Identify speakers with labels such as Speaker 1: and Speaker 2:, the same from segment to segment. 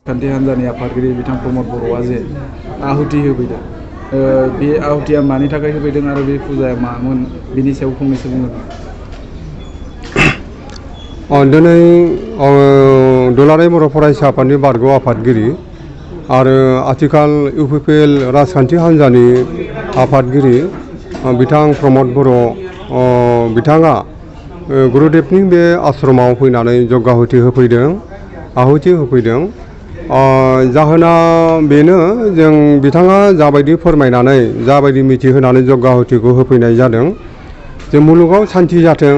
Speaker 1: खान्थि हान्जानि आफादगिरि बिथां प्रमद बर'आ जे आहुति होफैदों बे आहुतिया मानि थाखाय होफैदों आरो बे फुजाया मामोन बिनि सायाव फंनैसो बुंगोन।
Speaker 2: दिनै दुलाराय बर' फरायसा आफादनि बारग' आफादगिरि आरो आथिखाल इउपिपिएल राजखान्थि हान्जानि आफादगिरि बिथां प्रमद बर' बिथाङा गुरुदेबनि बे आश्रमाव फैनानै जग्याहुति होफैदों आहुति होफैदों। जाहोना बेनो जों बिथाङा जाबायदि फोरमायनानै जाबायदि मिथिहोनानै जग्याहुतिखौ होफैनाय जादों जे मुलुगाव सान्थि जाथों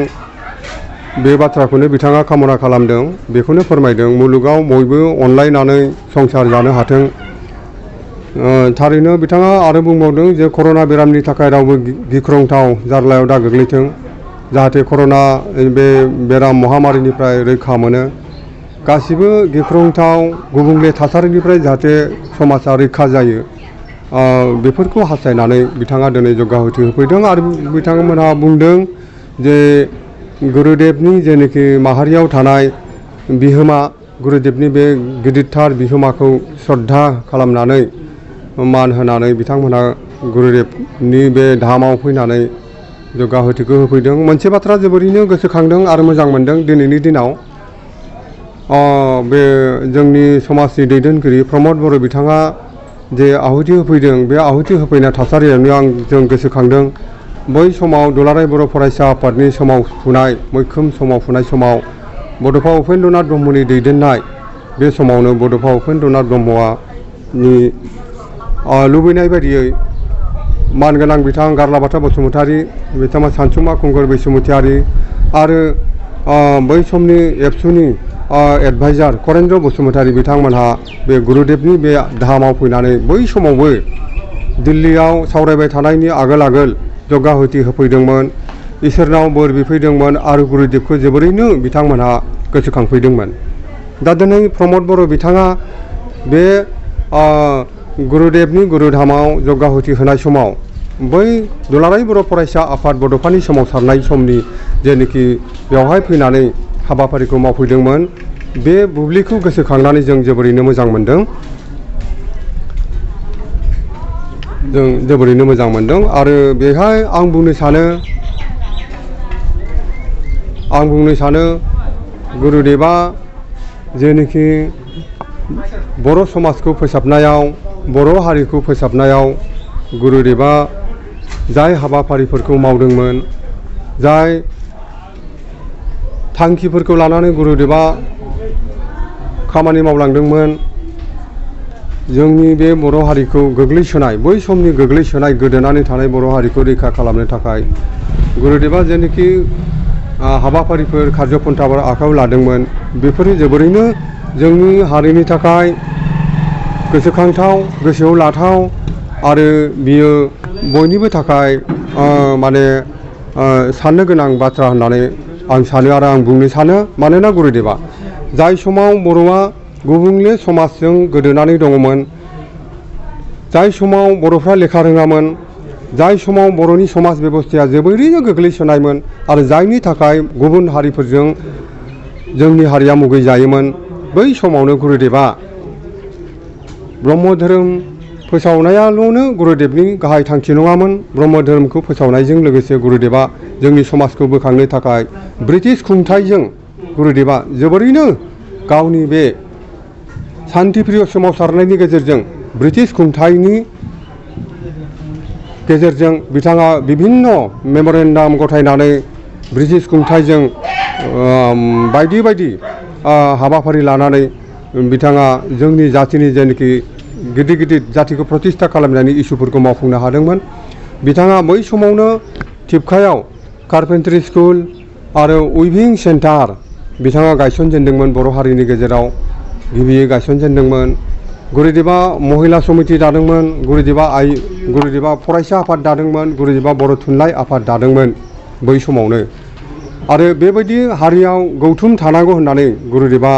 Speaker 2: बे बाथ्राखौनो बिथाङा कामना खालामदों बेखौनो फोरमायदों मुलुगाव बयबो अनलायनानै संसार जानो हाथों। थारैनो बिथाङा आरो बुंबावदों जे कर'ना बेरामनि थाखाय रावबो गिख्रंथाव जारलायाव दा गोग्लैथों जाहाथे कर'ना बे बेराम महामारिनिफ्राय रैखा मोनो गासिबो गिख्रंथाव गुबुंले थासारिनिफ्राय जाहाथे समाजा रैखा जायो बेफोरखौ हास्थायनानै बिथाङा दिनै जग्याहुति होफैदों आरो बिथांमोनहा बुंदों जे गुरुदेबनि जेनोखि माहारियाव थानाय बिहोमा गुरुदेबनि बे गिदिरथार बिहोमाखौ श्रद्धा खालामनानै मान होनानै बिथांमोनहा गुरुदेबनि बे धामाव फैनानै जग्याहुतिखौ होफैदों। मोनसे बाथ्रा जोबोरैनो गोसोखांदों आरो मोजां मोनदों दिनैनि दिनाव बे जोंनि समाजनि दैदेनगिरि प्रमद बर' बिथाङा जे आहुति होफैदों बे आहुति होफैनाय थासारियावनो जों गोसोखांदों बै समाव दुलाराय बर' फरायसा आफादनि सोमावफुनाय मैखोम सोमावफुनाय समाव बड'फा उपेन्द्रनाथ ब्रह्मनि दैदेननाय बे समावनो बड'फा उपेन्द्रनाथ ब्रह्मनि लुबैनाय बायदियै मानगोनां बिथां गारलाबाथा बसुमतारी बिथाङा सानसुमा खुंगुर बैसोमुतियारि आरो बै समनि एबसुनि एडभाइजार करेन्द्र बसुमतारी बिथांमोनहा बे गुरुदेबनि बे धामाव फैनानै बै समावबो दिल्लीयाव सावरायबाय थानायनि आगोल जग्याहुति होफैदोंमोन इसोरनाव बोर बिफैदोंमोन आरो गुरुदेबखौ जोबोरैनो बिथांमोनहा गोसोखांफैदोंमोन। दा दिनै प्रमद बर' बिथाङा बे गुरुदेबनि गुरुधामाव जग्याहुति होनाय समाव बै दुलाराय बर' फरायसा आफाद बड'फानि सोमावसारनाय समनि जेनोखि बेवहाय फैनानै हाबाफारिखौ मावफैदोंमोन बे बुब्लिखौ गोसोखांनानै जों जोबोरैनो मोजां मोनदों आरो बेहाय आं बुंनो सानो गुरुदेबा जेनोखि बर' समाजखौ फोसाबनायाव बर' हारिखौ फोसाबनायाव गुरुदेबा जाय हाबाफारिफोरखौ मावदोंमोन जाय थांखिफोरखौ लानानै गुरुदेबा खामानि मावलांदोंमोन जोंनि बे बर' हारिखौ गोग्लैसोनाय बै समनि गोग्लैसोनाय गोदोनानै थानाय बर' हारिखौ रैखा खालामनो थाखाय गुरुदेबा जेनोखि हाबाफारिफोर खार्यपन्थाफोर आखायाव लादोंमोन बेफोरो जोबोरैनो जोंनि हारिनि थाखाय गोसोखांथाव गोसोआव लाथाव आरो बियो बयनिबो थाखाय माने साननो गोनां बाथ्रा होननानै आं सानो आरो आं बुंनो सानो मानोना गुरुदेबा जाय समाव बर'आ गुबुंले समाजजों गोदोनानै दङमोन जाय समाव बर'फ्रा लेखा रोङामोन जाय समाव बर'नि समाज बेबस्थाया जोबोरैनो गोग्लैसोनायमोन आरो जायनि थाखाय गुबुन हारिफोरजों जोंनि हारिया मुगैजायोमोन बै समावनो गुरुदेबा ब्रह्म धोरोम फोसावनायाल'नो गुरुदेबनि गाहाय थांखि नङामोन ब्रह्म धोरोमखौ फोसावनायजों लोगोसे गुरुदेबा जोंनि समाजखौ बोखांनो थाखाय ब्रिटिश खुंथाइजों गुरुदेबा जोबोरैनो गावनि बे सान्थिप्रिय सोमावसारनायनि गेजेरजों ब्रिटिश खुंथाइनि गेजेरजों बिथाङा बिभिन्न मेम'रेन्डाम गथायनानै ब्रिटिश खुंथाइजों बायदि हाबाफारि लानानै बिथाङा जोंनि जातिनि जेनोखि गिदिर गिदिर जातिखौ प्रतिष्ठा खालामनायनि इसुफोरखौ मावफुंनो हादोंमोन। बिथाङा बै समावनो थिपखायाव कार्पेन्ट्रि स्कुल आरो उइभिं सेन्टार बिथाङा गायसनजेनदोंमोन बर' हारिनि गेजेराव गिबियै गायसनजेनदोंमोन। गुरुदेबा महिला समिति दादोंमोन गुरुदेबा फरायसा आफाद दादोंमोन गुरुदेबा बर' थुनलाइ आफाद दादोंमोन बै समावनो आरो बेबायदि हारियाव गौथुम थानांगौ होननानै गुरुदेबा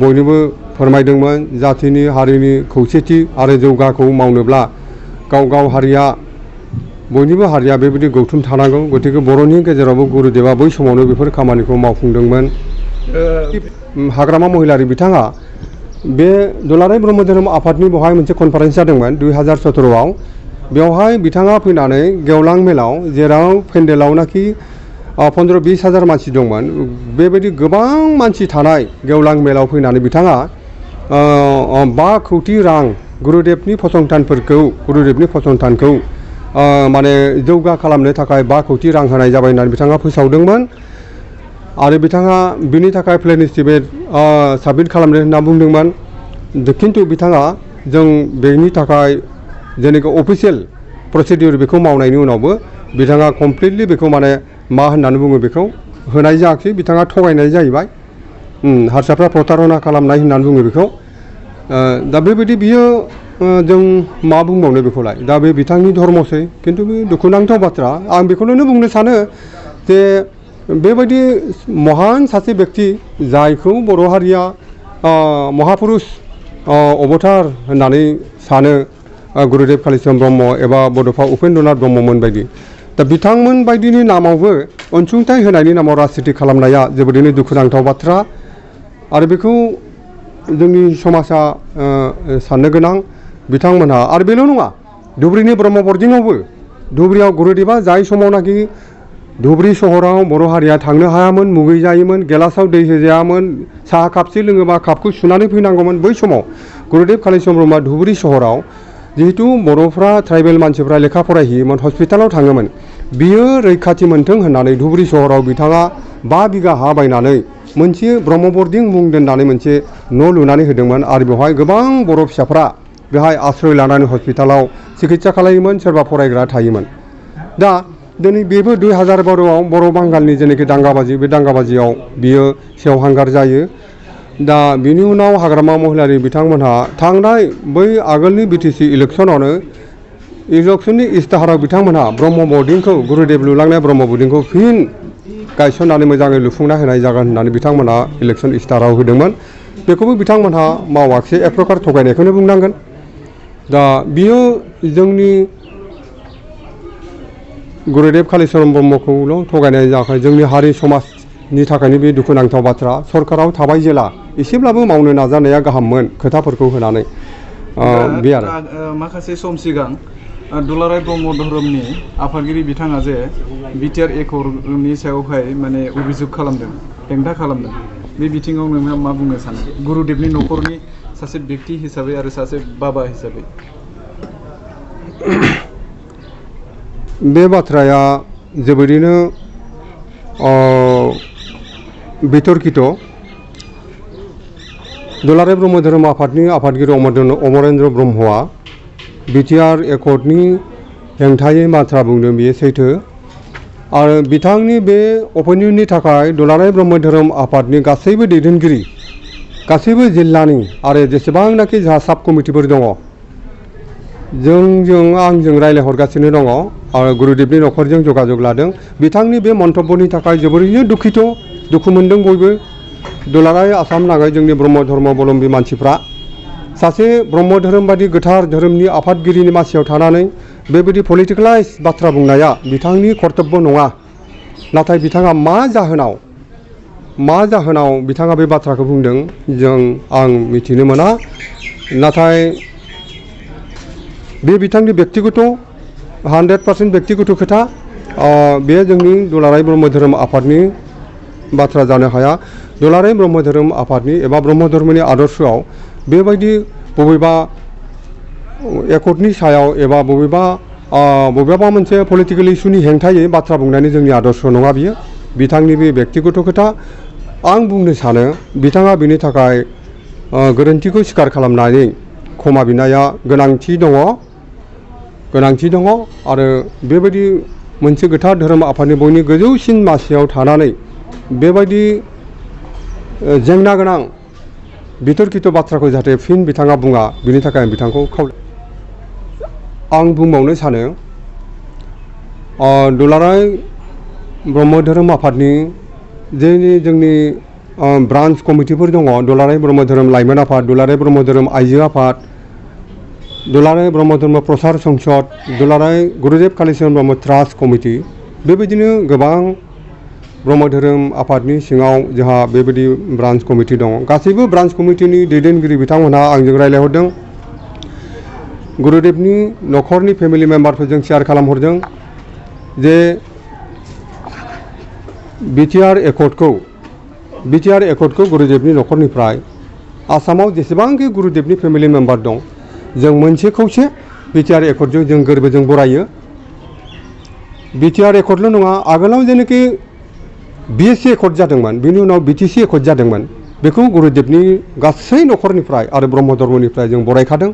Speaker 2: बयनोबो फोरमायदोंमोन जातिनि हारिनि खौसेथि आरो जौगाखौ मावनोब्ला गाव हारिया बयनिबो हारिया बेबायदि गौथुम थानांगौ गतिके बर'नि गेजेरावबो गुरुदेबा बै समावनो बेफोर खामानिखौ मावफुंदोंमोन। हाग्रामा महिलारि बिथाङा बे दुलाराय ब्रह्म धोरोम आफादनि बेवहाय मोनसे कनफारेन्स जादोंमोन 2017आव बेवहाय बिथाङा फैनानै गेवलां मेलाव जेराव पेन्डेलावनाखि 15-20 हाजार मानसि दंमोन बेबायदि गोबां मानसि थानाय गेवलां मेलाव फैनानै बिथाङा 5 कौटि रां गुरुदेबनि फसंथानखौ माने जौगा खालामनो थाखाय 5 कौटि रां होनाय जाबाय होननानै बिथाङा फोसावदोंमोन आरो बिथाङा बिनि थाखाय प्लेन एस्टिमेट साबमिट खालामनो होनना बुंदोंमोन खिन्थु बिथाङा जों बेनि थाखाय जेनेखि अफिसियेल प्रसिडिउर बेखौ मावनायनि उनावबो बिथाङा कमप्लिटलि बेखौ माने मा होननानै बुङो बेखौ होनाय जायाखै बिथाङा थगायनाय जाहैबाय हारसाफ्रा प्रतारना खालामनाय होननानै बुङो बेखौ दा बेबायदि बियो जों मा बुंबावनो बेखौलाय दा बे बिथांनि धर्मसै खिन्थु बे दुखुनांथाव बाथ्रा आं बेखौनो बुंनो सानो जे बेबायदि महान सासे व्यक्ति जायखौ बर' हारिया महापुरुष अबतार होननानै सानो गुरुदेब कालिचरण ब्रह्म एबा बड'फा उपेन्द्रनाथ ब्रह्ममोन बायदि दा बिथांमोन बायदिनि नामावबो अनसुंथाइ होनायनि नामाव राजनिति खालामनाया जोबोरैनो दुखुनांथाव बाथ्रा आरो बेखौ जोंनि समाजा साननो गोनां बिथांमोनहा आरो बेल' नङा धुबुरीनि ब्रह्म बर्डिङावबो धुबुरीयाव गुरुदेबा जाय समावनाखि धुबुरी सहराव बर' हारिया थांनो हायामोन मुगै जायोमोन गेलासाव दै होजायामोन साहा कापसे लोङोबा कापखौ सुनानै फैनांगौमोन बै समाव गुरुदेब कालिचरण ब्रह्मआ धुबुरी सहराव जिहेतु बर'फ्रा ट्राइबेल मानसिफ्रा लेखा फरायहैयोमोन हस्पिटालाव थाङोमोन बियो रैखाथि मोनथों होननानै धुबुरी सहराव बिथाङा 5 बिगा हा बायनानै मोनसे ब्रह्म बर्डिं मुं दोननानै मोनसे न' लुनानै होदोंमोन आरो बेवहाय गोबां बर' फिसाफ्रा बेहाय आश्रय लानानै हस्पिटालाव चिकित्सा खालायोमोन सोरबा फरायग्रा थायोमोन दा दिनै बेबो 2012आव बर' बांगालनि जेनाखि दांगाबाजि बे दांगाबाजियाव बियो सेवहांगार जायो दा बिनि उनाव हाग्रामा महिलारि बिथांमोनहा थांनाय बै आगोलनि BTC इलेक्सननि इस्ताहाराव बिथांमोनहा ब्रह्म बर्डिंखौ गुरुदेब लुलांनाय ब्रह्म बर्डिंखौ फिन गायसननानै मोजाङै लुफुंना होनाय जागोन होननानै बिथांमोनहा इलेक्सन इस्ताहाराव होदोंमोन बेखौबो बिथांमोनहा मावाखिसै एक प्रकार थगायनायखौनो बुंनांगोन दा बियो जोंनि गुरुदेब कालिचरण ब्रह्मखौल' थगायनाय जायाखै जोंनि हारि समाजनि थाखायनो बे दुखुनांथाव बाथ्रा सरकाराव थाबाय जेला एसेब्लाबो मावनो नाजानाया गाहाममोन खोथाफोरखौ होनानै बे आरो
Speaker 1: माखासे सम सिगां दुलाराय ब्रह्म धोरोमनि आफादगिरि बिथाङा जे बिटिआर एकर्डनि सायावहाय माने अभियोग खालामदों हेंथा खालामदों बे बिथिङाव नोंहा मा बुंनो सानो गुरुदेबनि न'खरनि सासे व्यक्ति हिसाबै आरो सासे बाबा हिसाबै
Speaker 2: बे बाथ्राया जोबोरैनो बितर्कित दुलाराय ब्रह्म धोरोम आफादनि आफादगिरि अमरेन्द्र ब्रह्मआ बिटिआर एकर्डनि हेंथायै बाथ्रा बुंदों बेयो सैथो आरो बिथांनि बे अपिनियननि थाखाय दुलाराय ब्रह्म धोरोम आफादनि गासैबो दैदेनगिरि गासैबो जिल्लानि आरो जेसेबांनाखि जोंहा साब कमिटिफोर दङ आंजों रायज्लायहरगासिनो दङ आरो गुरुदेबनि न'खरजों जगाजग लादों बिथांनि बे मन्तब्यनि थाखाय जोबोरैनो दुखु मोनदों बयबो दुलाराय आसाम नाङै जोंनि ब्रह्म धर्मावलम्बी मानसिफ्रा सासे ब्रह्म धोरोम बादि गोथार धोरोमनि आफादगिरिनि मासियाव थानानै बेबायदि पलिटिकेलाइज बाथ्रा बुंनाया बिथांनि कर्तब्य नङा नाथाय बिथाङा मा जाहोनाव बिथाङा बे बाथ्राखौ बुंदों आं मिथिनो मोना नाथाय बे बिथांनि व्यक्तिगत 100% व्यक्तिगत खोथा बे जोंनि दुलाराय ब्रह्म धोरोम आफादनि बाथ्रा जानो हाया दुलाराय ब्रह्म धोरोम आफादनि एबा ब्रह्म धर्मनि आदर्शआव बेबायदि बबेबा एकर्डनि सायाव एबा बबेबा मोनसे पलिटिकेल इस्युनि हेंथायै बाथ्रा बुंनायनि जोंनि आदर्श नङा बियो बिथांनि बे व्यक्तिगत खोथा आं बुंनो सानो बिथाङा बिनि थाखाय गोरोन्थिखौ स्वीकार खालामनानै क्षमा बिनाया गोनांथि दङ आरो बेबायदि मोनसे गोथार धोरोम आफादनि बयनि गोजौसिन मासियाव थानानै बेबायदि जेंना गोनां बितर्कित बाथ्राखौ जाहाथे फिन बिथाङा बुङा बिनि थाखाय आं बिथांखौ आं बुंबावनो सानो दुलाराय ब्रह्म धोरोम आफादनि जोंनि ब्रान्च कमिटिफोर दङ दुलाराय ब्रह्म धोरोम लाइमोन आफाद दुलाराय ब्रह्म धोरोम आइजो आफाद दुलाराय ब्रह्म धर्म प्रसार संसद दुलाराय गुरुदेब कालिचरण ब्रह्म ट्रास्ट कमिटि बेबायदिनो गोबां ब्रह्म धोरोम आफादनि सिङाव जोंहा बेबायदि ब्रान्च कमिटि दं। गासैबो ब्रान्च कमिटिनि दैदेनगिरि बिथांमोनहा आंजों रायज्लायहरदों। गुरुदेबनि न'खरनि फेमिलि मेम्बारफोरजों शेयार खालामहरदों जे बिटिआर एकर्डखौ गुरुदेबनि न'खरनिफ्राय आसामाव जेसेबांखि गुरुदेबनि फेमिलि मेम्बार दं जों मोनसे खौसे बिटिआर एकर्डजों जों गोरबोजों बरायो। बिटिआर एकर्डल' नङा, आगोलाव जेनाखि बिएससि एकर्ड जादोंमोन, बिनि उनाव बिटिसि एकर्ड जादोंमोन, बेखौ गुरुदेबनि गासै न'खरनिफ्राय आरो ब्रह्म धर्मनिफ्राय जों बरायखादों।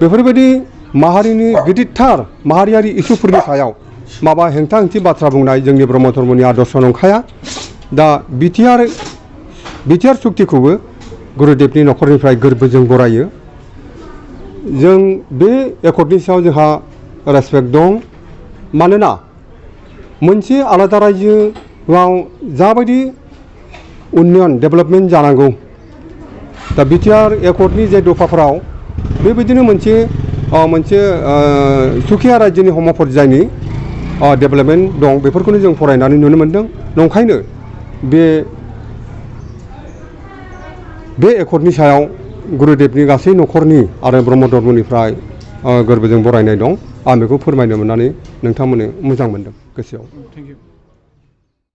Speaker 2: बेफोरबायदि माहारिनि गिदिरथार माहारियारि इसुफोरनि सायाव माबा हेंथा हेंथि बाथ्रा बुंनाय जोंनि ब्रह्म धर्मनि आदर्श नंखाया। दा बिटिआर सुक्तिखौबो गुरुदेबनि न'खरनिफ्राय गोरबोजों बरायो। जों बे एकर्डनि सायाव जोंहा रेसपेक्ट दं। मानोना मोनसे आलादा रायजोआव जाबायदि उन्नयन डेभेलपमेन्ट जानांगौ, दा बिटिआर एकर्डनि जे दफाफोराव बेबायदिनो मोनसे सुखिया रायजोनि समपर्यायनि डेभेलपमेन्ट दं। बेफोरखौनो जों फरायनानै नुनो मोन्दों। नंखायनो बे एकर्डनि सायाव गुरुदेबनि गासै न'खरनि आरो ब्रह्म धर्मनिफ्राय गोरबोजों बरायनाय दं। आं बेखौ फोरमायनो मोननानै नोंथांमोननो मोजां मोनदों गोसोआव।
Speaker 1: Thank you.